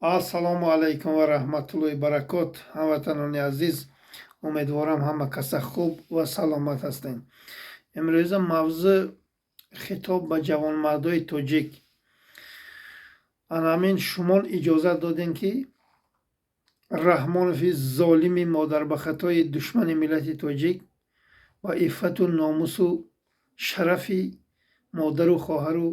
Ассалому алайкум ва раҳматуллоҳи баракот. Ҳамватанони азиз, умедворам, ҳама каса хуб ва саломат ҳастем. Имрӯза мавзӯъ хитоб ба ҷавонмардои тоҷик. Анамин шумон иҷозат додем, ки Раҳмонови золими модарбахатои душмани миллати тоҷик ва иффату номусу шарафи модару хоҳару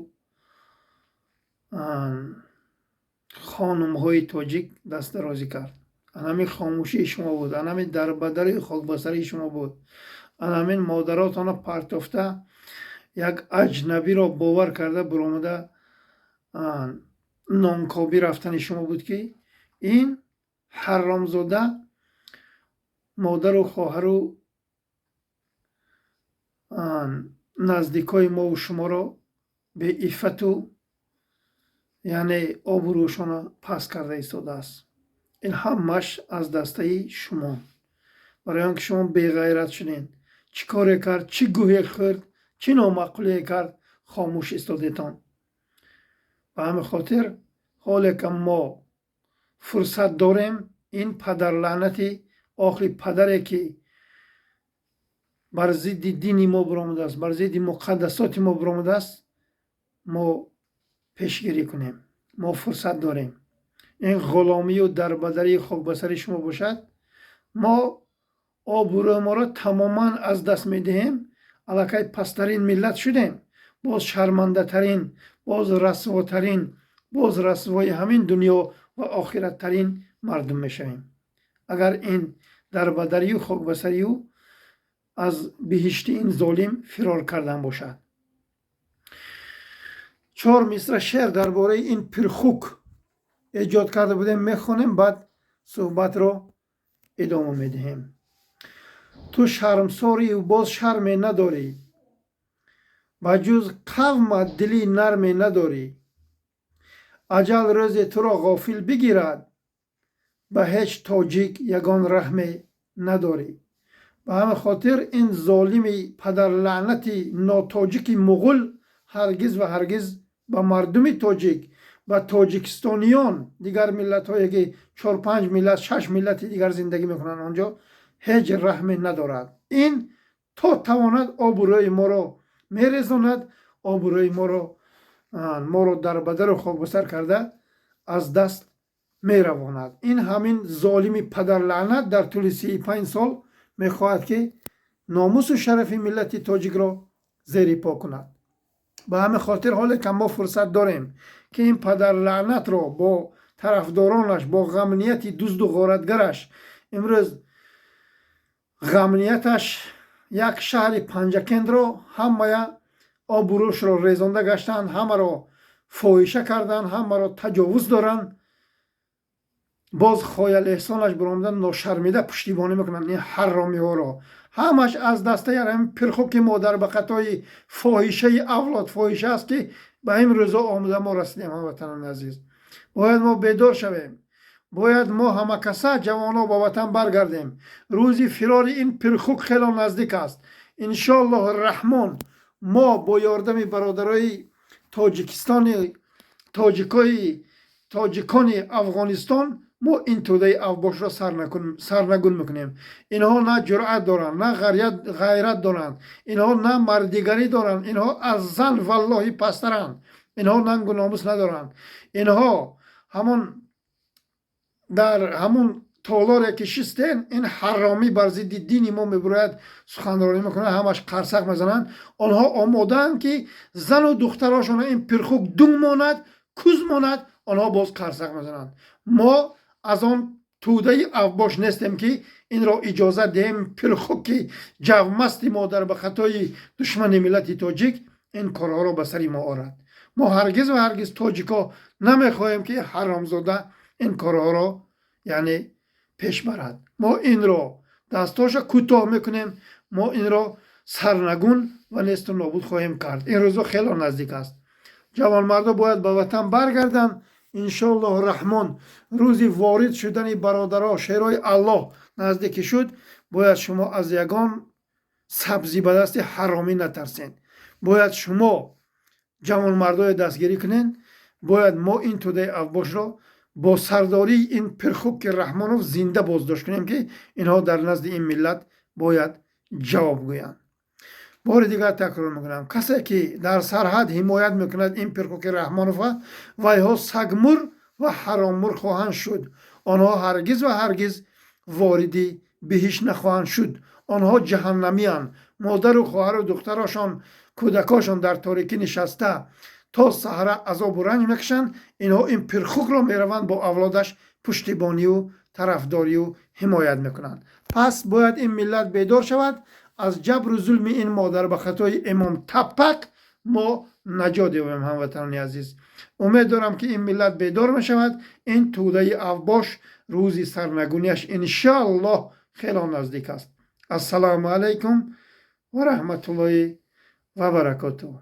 хонумҳои тоҷик дастдарозӣ кард. Анамин хомӯшии шумо буд, анамин дарбадарии хокбасарии шумо буд, анамин модаротонро партофта, як аҷнабиро бовар карда, буромада нонкобӣ рафтани шумо буд, ки ин ҳаромзода модару хоҳару наздикои мову шуморо беиффату, яъне обрӯшонро паст карда истодааст. Ин ҳамааш аз дастаи шумо, барои он ки шумо беғайрат шудем. Чӣ коре кард, чӣ гӯҳе хӯрд, чӣ номаъқулие кард, хомӯш истодетон. Ба ҳамин хотир, ҳоле ка мо фурсат дорем, ин падарлаънати охири падаре, ки бар зидди дини мо биромадааст, бар зидди муқаддасоти мо биромадааст, мо пешгирӣ кунем. Мо фурсат дорем. Ин ғуломию дарбадарии хокбасари шумо бошад, мо обрӯи моро тамоман аз даст медиҳем. Аллакай пасттарин миллат шудем, боз шармандатарин, боз расвотарин, боз расвои ҳамин дунё ва охираттарин мардум мешавем, агар ин дарбадарию хокбасарию аз биҳишти ин золим фирор кардан бошад. Чор мисра шеър дар бораи ин пирхук эҷод карда будем, мехонем, баъд суҳбатро идома медиҳем. Ту шармсорию боз шарме надорӣ, ба ҷуз қавмат дили нарме надорӣ. Аҷал рӯзе туро ғофил бигирад, ба ҳеҷ тоҷик ягон раҳме надорӣ. Ба ҳамин хотир ин золими падарлаънати нотоҷики муғул ҳаргиз ва ҳаргиз ба мардуми тоҷик, ба тоҷикистониён, дигар миллатҳое, ки чор, панҷ миллат, шаш миллати дигар зиндагӣ мекунанд онҷо, ҳеҷ раҳме надорад. Ин то тавонад обрӯи моро мерезонад, обрӯи моро дар бадару хокбасар карда аз даст меравонад. Ин ҳамин золими падарлаънат дар тӯли 35 сол мехоҳад, ки номусу шарафи миллати тоҷикро зери по кунад. Ба ҳамин хотир, ҳоле ка мо фурсат дорем, ки ин падарлаънатро бо тарафдоронаш, бо ғамнияти дузду ғоратгараш, имрӯз ғамнияташ як шаҳри Панҷакендро ҳамая обрӯшро резонда гаштанд, ҳамаро фоҳиша карданд, ҳамаро таҷовуз доранд, боз хоялеҳсонаш баромадан ношармида пуштибонӣ мекунанд ин ҳарромиҳоро. Ҳамаш аз дастаи ҳамин пирхуки модарбақатои фоҳишаи авлод фоҳиша аст, ки ба ин рӯзо омада мо расидем. Ҳамватанони азиз, бояд мо бедор шавем, бояд мо ҳамакаса ҷавонҳо ба ватан баргардем. Рӯзи фирори ин пирхук хело наздик аст. Иншоаллоҳу раҳмон, мо бо ёрдами бародарои тоҷикистони, тоҷикои, тоҷикони Афғонистон мо ин тӯдаи авбошро сарнагун мекунем. Инҳо на ҷуръат доранд, на ғайрат доранд, инҳо на мардигарӣ доранд. Инҳо аз зан, валлоҳи, пасттаранд. Инҳо нангу номус надоранд. Инҳо ҳамон дар ҳамун толоре ки шистен, ин ҳаромӣ бар зидди дини мо мебурояд, суханронӣ мекунад, ҳамаш қарсак мезананд. Онҳо омодаанд, ки зану духтарошонро ин пирхук дунг монад, куз монад, онҳо боз қарсак мезананд. Мо аз он тӯдаи авбош нестем, ки инро иҷозат диҳем. Пирхуки ҷавмасти модар ба хатои душмани миллати тоҷик ин корҳоро ба сари мо орад. Мо ҳаргиз ва ҳаргиз, тоҷико, намехоҳем, ки ҳаромзода ин корҳоро, яъне, пеш барад. Мо инро дастҳоша кӯтоҳ мекунем, мо инро сарнагун ва несту нобуд хоҳем кард. Ин рӯзо хело наздик аст. Ҷавонмардо бояд ба ватан баргарданд. Иншоаллоҳу раҳмон, рӯзи ворид шудани бародаро, шерои Аллоҳ наздикӣ шуд. Бояд шумо аз ягон сабзӣ ба дасти ҳаромӣ натарсед. Бояд шумо ҷавонмардое дастгирӣ кунед. Бояд мо ин тӯдаи авбошро Бо сардории ин пирхуки Раҳмонов зинда боздошт кунем, ки инҳо дар назди ин миллат бояд ҷавоб гӯянд. Бори дигар такрор мекунам: касе ки дар сарҳад ҳимоят мекунад ин пирхуки Раҳмонова, вайҳо сагмур ва ҳароммур хоҳанд шуд. Онҳо ҳаргиз ва ҳаргиз вориди биҳишт нахоҳанд шуд. Онҳо ҷаҳаннамиянд. Модару хоҳару духтарошон, кӯдакошон дар торикӣ нишаста то саҳра азобу ранҷ мекашанд. Инҳо ин пирхукро мераванд, бо авлодаш пуштибонию тарафдорию ҳимоят мекунанд. Пас бояд ин миллат бедор шавад. Аз ҷабру зулми ин модарбахатои Имом Таппак мо наҷот ёбем. Ҳамватанони азиз, умед дорам, ки ин миллат бедор мешавад. Ин тӯдаи авбош рӯзи сарнагунияш, иншоаллоҳ, хело наздик аст. Ассалому алайкум ва раҳматуллоҳи ва баракотуҳ.